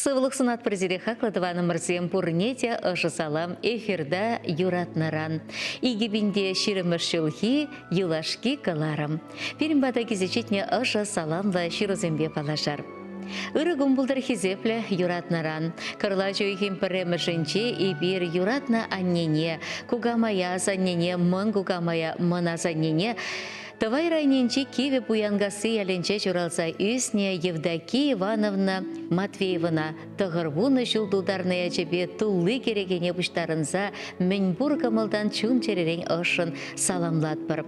Сывлӑх сунатпӑр сире хаклӑ тӑванӑмӑрсем пурне те ӑшӑ салам эфирта юратнӑран. 2020 ҫулхи юлашки кӑларӑм. Пирӗн пата килсе ҫитнӗ ӑшӑ саламлӑ ҫырусемпе паллашар. Ырӑ кун пултӑр хисеплӗ юратнӑран. Кӑрлач уйӑхӗн пӗрремӗшӗнче эпир юратнӑ аннене, кукамая асаннене, мӑн кукамая, мӑн асаннене Тӑвай районӗнчи Кивӗ Пуянкасси ялӗнче ҫуралса ӳснӗ Евдокия Ивановна Матвеевӑна 90 ҫул тултарнӑ ячӗпе тулли кӗрекене пуҫтарӑнса мӗнпур кӑмӑлтан чун-чӗререн ӑшшӑн саламлатпӑр.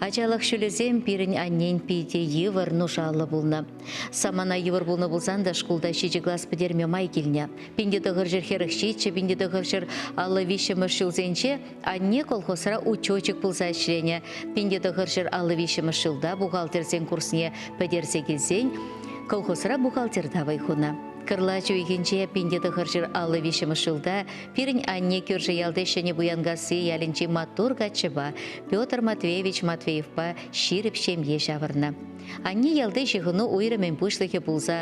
Ачалӑх ҫулӗсем пирӗн аннен питӗ йывӑр, нушаллӑ пулнӑ. Самана йывӑр пулнӑ пулсан та шкулта ҫичӗ класс пӗтерме май килнӗ. 1947, 1953 ҫулсенче Анне колхозра учетчик пулса ӗҫленӗ. 1953 ҫулта бухгалтерсен курсне пӗтерсе килсен колхозра бухгалтерта вӑй хунӑ. Кӑрлач уйӑхӗнче 1953 ҫулта пирӗн анне кӳршӗ ялти Ҫӗнӗ Пуянкасси ялӗнчи маттур каччӑпа Петр Матвеевич Матвеевпа ҫирӗп ҫемье ҫавӑрнӑ. Анне ялти ҫыхӑну уйрӑмӗн пуҫлӑхӗ пулса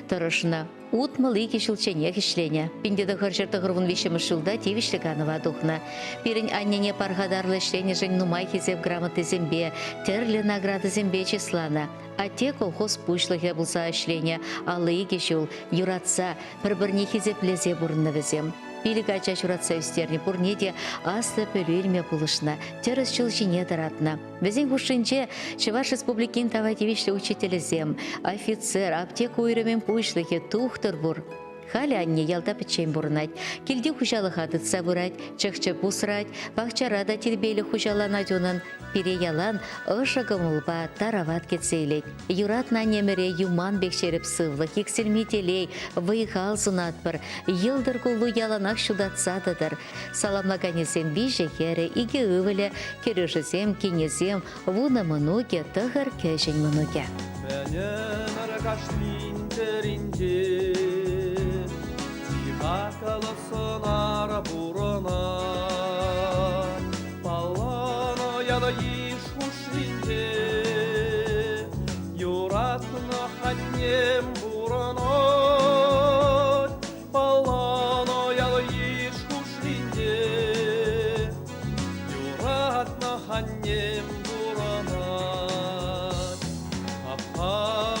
тӑрӑшнӑ. 62 ҫулчченех ӗҫленӗ. 1993 ҫулта тивӗҫлӗ канӑва тухнӑ. Пирӗн аннене пархатарлӑ ӗҫленӗшӗн нумай хисеп грамотисемпе, тӗрлӗ наградӑсемпе чысланӑ. Атте колхоз пуҫлӑхӗ пулса ӗҫленӗ 52 ҫул юратса, пӗр-пӗрне хисеплесе пурӑннӑ вӗсем. Пилӗк ача ҫуратса ӳстернӗ, пурне те аслӑ пӗлӳ илме пулӑшнӑ, тӗрӗс ҫул ҫине тӑратнӑ. Вӗсен хушшинче Чӑваш Республикин тава тивӗҫлӗ учителӗсем, офицер, аптека уйрӑмӗн пуҫлӑхӗ, тухтӑр пур. Халӗ анне ялта пӗччен пурӑнать. Килти хуҫалӑха тытса пырать, чӑх-чӗп усрать, пахчара та тирпейлӗх хуҫаланать унӑн. Пире ялан ӑшӑ кӑмӑлпа тарават кӗтсе илет. Юратнӑ аннемӗре юман пек ҫирӗп сывлӑх, иксӗлми телей, вӑй-хал сунатпӑр. Йӑлтӑр куллу яланах ҫутатса тӑтӑр. Саламлаканӗсем виҫӗ хӗрӗ, икӗ ывӑлӗ, кӗрӳшӗсем, кинӗсем, вунӑ мӑнукӗ, тӑхӑр кӗҫӗн мӑнукӗ. Ӗмӗр кашнин чӗринче чи хаклӑ сӑнар пурӑнать. Палланӑ ял-йыш хушшинче юратнӑ аннем пурӑнать. Палланӑ ял-йыш хушшинче юратнӑ аннем пурӑнать. Хапха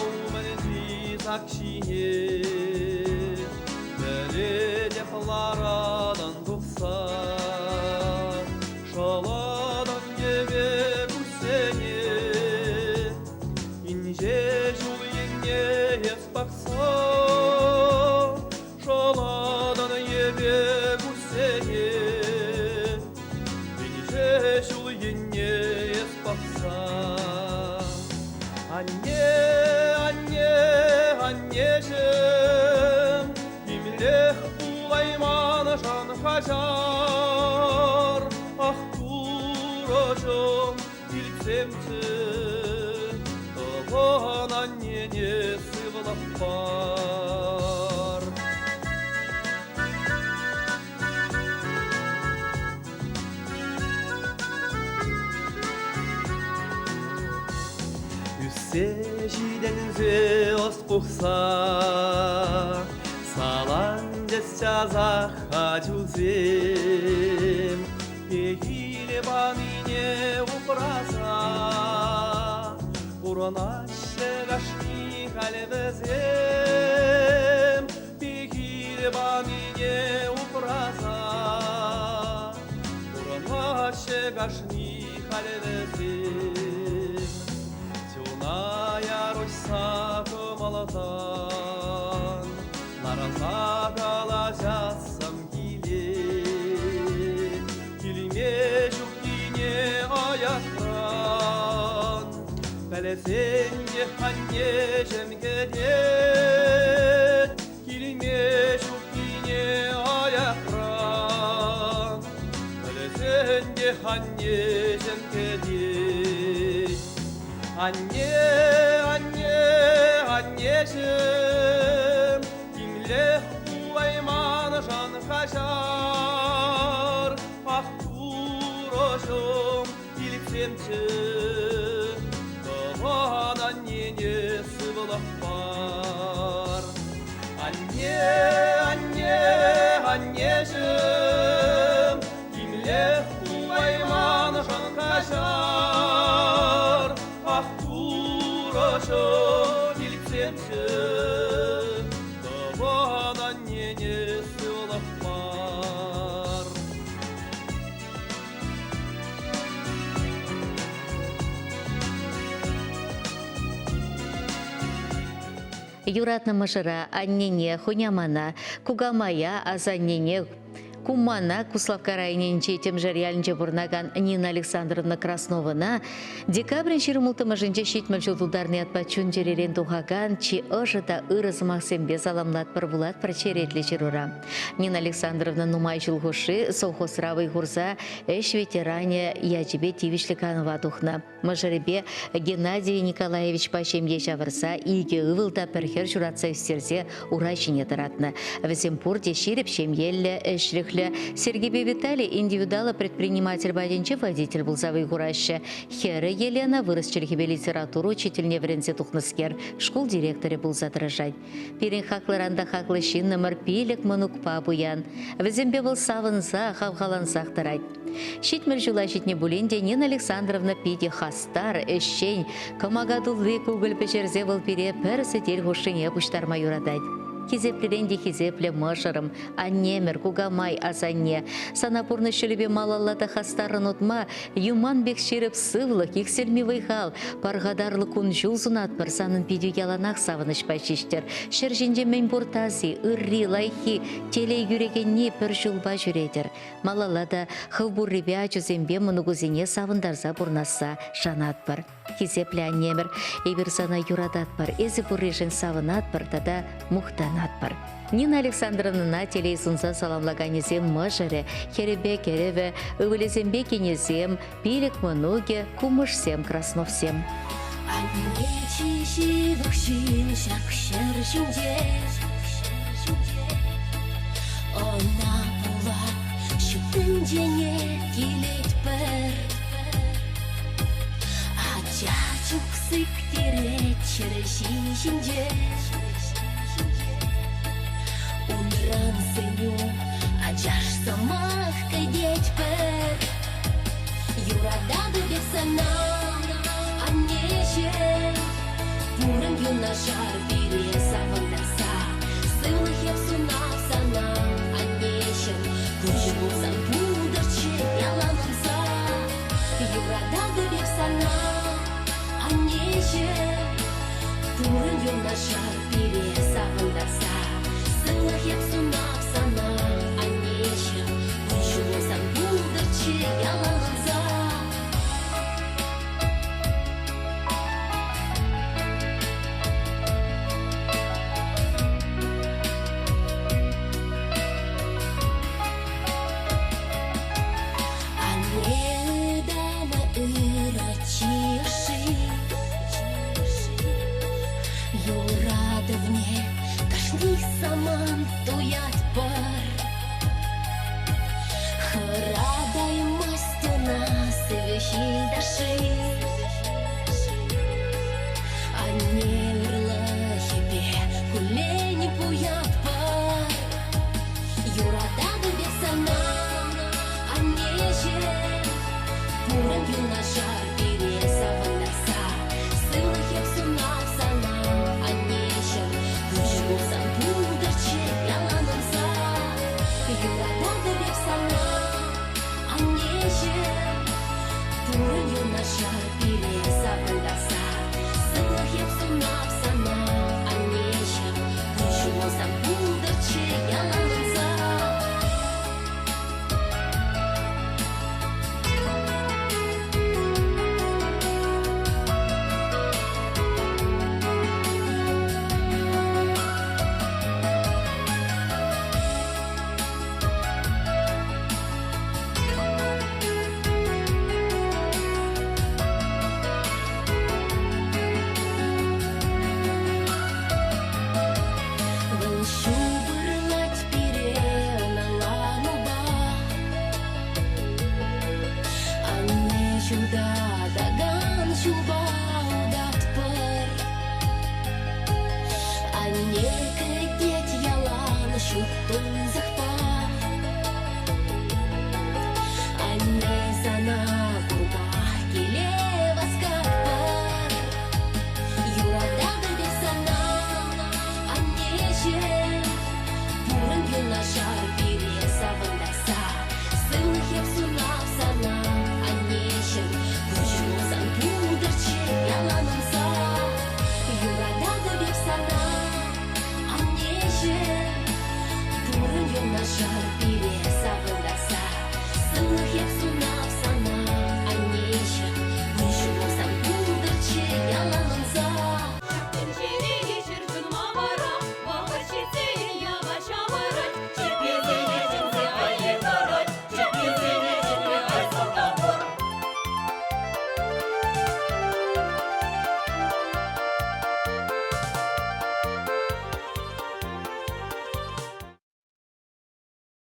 умӗнчи сак ҫине пӗлетӗп ларатӑн тухса. Шӑлатӑн йӗпе куҫсене, инҫе ҫул енне эс пӑхса. Шӑлатӑн йӗпе куҫсене, инҫе ҫул енне эс пӑхса. Анне, анне, аннеҫӗм, темлех пулайманшӑн хаҫар. Ах, Турӑҫӑм, илтсемччӗ, тӑван аннене сывлӑх пар. Ӳссе ҫитӗнсе ӑс пухса саланчӗҫ часах ачусем. Пехиле панине упраса пурӑнаҫҫӗ кашни халь вӗсем. Пехиле панине упраса пурӑнаҫҫӗ кашни халь вӗсем. Чуна яруҫса кӑмӑлтан ларса калаҫассӑм килет. Килме ҫуккине аякран пӗлсен те аннеҫӗм кӗтет. Килме ҫуккине аякран пӗлсен те аннеҫӗм кӗтет. Анне, анне, аннеҫӗм, темлех пулайманшӑн хаҫар. Ах, Турӑҫӑм, илтсемччӗ, тӑван аннене сывлӑх пар. Анне, анне, аннеҫӗм, Тимлех пулайманшӑн каҫар. Ах, Турӑҫӑм, илтсемччӗ, Тӑван аннене сывлӑх пар. Юратнӑ мӑшӑра, аннене, хунямана, кукамая, асаннене, кумана Куславкка районӗнчи Тӗмшер ялӗнче пурӑнакан Нина Александровна Красновӑна декабрӗн 26-мӗшӗнче 70 ҫул тултарнӑ ятпа чун-чӗререн тухакан чи ӑшӑ та ырӑ сӑмахсемпе саламлатпӑр вулатпӑр черетлӗ ҫырура. Нина Александровна нумай ҫул хушши совхозра вӑй хурса ӗҫ ветеранӗ ячӗпе тивӗҫлӗ канӑва тухнӑ. Мӑшӑрӗпе Геннадий Николаевичпа ҫемье ҫавӑрса икӗ ывӑл та пӗр хӗр ҫуратса ӳстерсе ура ҫине тӑратнӑ. Вӗсем пурте ҫирӗп ҫемьеллӗ, ӗҫлӗхлӗ. Сергейпе Виталий индивидуаллӑ предприниматель патӗнче водитель пулса вӑй хураҫҫӗ. Хӗрӗ Елена вырӑс чӗлхипе литература учительне вӗренсе тухнӑскер шкул директорӗ пулса тӑрӑшать. Пирӗн хаклӑран та хаклӑ ҫыннӑмӑр пилӗк мӑнукпа пуян. Вӗсемпе вӑл савӑнса, хавхалансах тӑрать. 70 ҫула ҫитнӗ пулин те Нина Александровна питӗ хастар, ӗҫчен, кӑмака тулли кукӑль пӗҫерсе вӑл пире пӗр сӗтел хушшине пуҫтарма юратать. Хисеплӗрен те хисеплӗ мӑшӑрӑм, аннемӗр, кукамай, асанне. Сана пурнӑҫ ҫулӗпе малалла та хастаррӑн утма, юман пек ҫирӗп сывлӑх, иксӗлми вӑй-хал, пархатарлӑ кун-ҫул сунатпӑр, санӑн питӳ яланах савӑнӑҫпа ҫиҫтӗр. Ҫӗр ҫинче мӗн пур таси, ырри, лайӑххи, телей кӳрекенни пӗр ҫулпа ҫӳретӗр. Малалла та хӑв пуррипе ачусемпе мӑнукусене савӑнтарса пурӑнасса шанатпӑр. Хисеплӗ аннемӗр, эпир сана юрататпӑр, эсӗ пурришӗн савӑнатпӑр тата мухтанатпӑр. Нина Александровнӑна телей сунса саламлаканӗсем мӑшӑрӗ, хӗрӗпе кӗрӗвӗ, ывӑлӗсемпе кинӗсем, пилӗк мӑнукӗ, кумӑшсем Красновсем. Анне чи ҫывӑх ҫын ҫак ҫӗр ҫинче. Ӑна пула ҫут тӗнчене килетпӗр. Ача чух сиктерет ҫӗр ҫинче. Унран сӗнӳ ачаш сӑмах кӗтетпӗр. Юрататӑп эп сана, аннеҫӗм. Пурӑн юнашар пире савӑнтар.